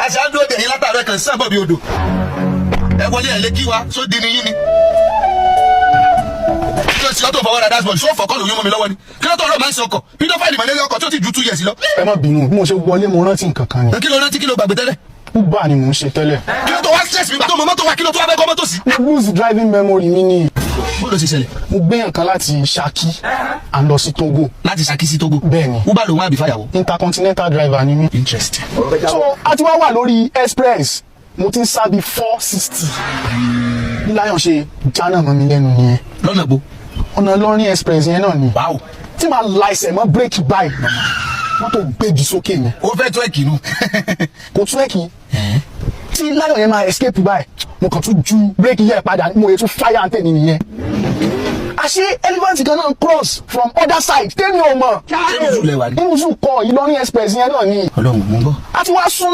Àṣà ń dúró dè yín látàárọ̀, kan sábọ̀ bí odò. Ẹ wọlé, ẹ lé kí wa sóde ni yín ni. Kí ló ṣe ọ́ tó fọwọ́ ra dashboard? Ṣó fọ́kọ́ lòún mọ́ mi lọ́wọ́ ni? Kí ló tó ọ̀rọ̀ máa ń ṣe ọkọ̀? Pedophile mọ̀lẹ́lẹ́ ọkọ̀ tó ti ju 2 years lọ. Ẹ má bínú, bí mo ṣe wọlé, mo rántí nǹkan kan ni. Kí ló rántí? Kí ló gbàgbé tẹ́lẹ̀? Uber ni mò ń ṣe tẹ́lẹ̀. Kí ló tó wá stress mi? Gbà tó mọ mọ́tò wa, kí ló tó wá fẹ́ kọ́ mọ́tò sí? Mo lose driving memory mi ni. Bó ló ṣe ṣẹlẹ̀? Mo gbé nǹkan láti Ṣakí à ń lọ sí Togo. Láti Ṣakí sí Togo? Bẹ́ẹ̀ni. Uber lòun àbí fàyàwó? Intercontinental driver ni mí. Interesting. So a ti wá wà lórí express, mo ti ń sá bí 460, bí lion ṣe jánà mọ́ mi lẹ́nu nìyẹn. Lọ́nà bo? Ọ̀nà Ìlọrin express yẹn náà ni. Tí màá la ẹsẹ̀ mọ́ bírèkì báyìí, mọ́tò gbégi sókè ni. Ó fẹ́ tó ẹ̀kì nù. Kò tún ẹ̀kì tí lion yẹn máa escape báyìí, mo kàn tún ju bírèkì yẹn padà, mo yẹ tún fire antẹ̀ nìyẹn. Àṣé elephant kan náà cross from other side tẹ́mi ò mọ̀. Ṣé inú zoo lẹ wà ní? Inú zoo kọ́, Ìlọrin express yẹn náà ni. Ọlọ́run, mú bọ́. A ti wá sún.